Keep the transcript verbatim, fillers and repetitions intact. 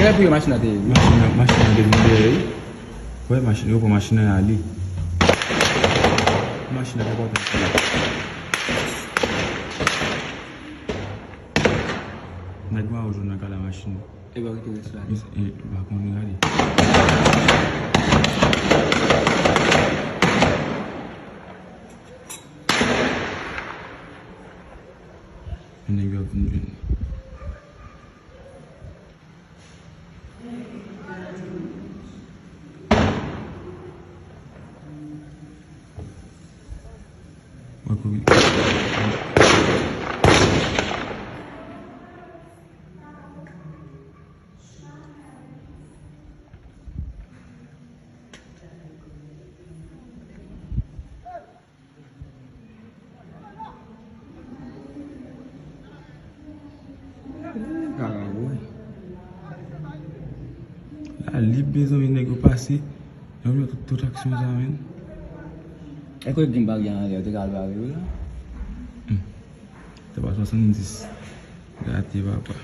Lè pi machin nan te ye. Machin nan, machin nan te vin dèyè, wi. Wè, machin, yo pran machin nan ale. Machin nan te pòte sa la. Nèg mayo jwenn nan kala machin nan. E ba kite rès la. E, e, pa konnen gade. Nèg yo ap vin jwenn. Wè kouri. Kara, woy. La lib, mezanmi, nèg yo pase. Nèg yo tout, tout aksyon sa, menn. E kote gin bagay anlè, yo te ka al bare yo la? Hmm. Te pa swasanndis. Gate, papa.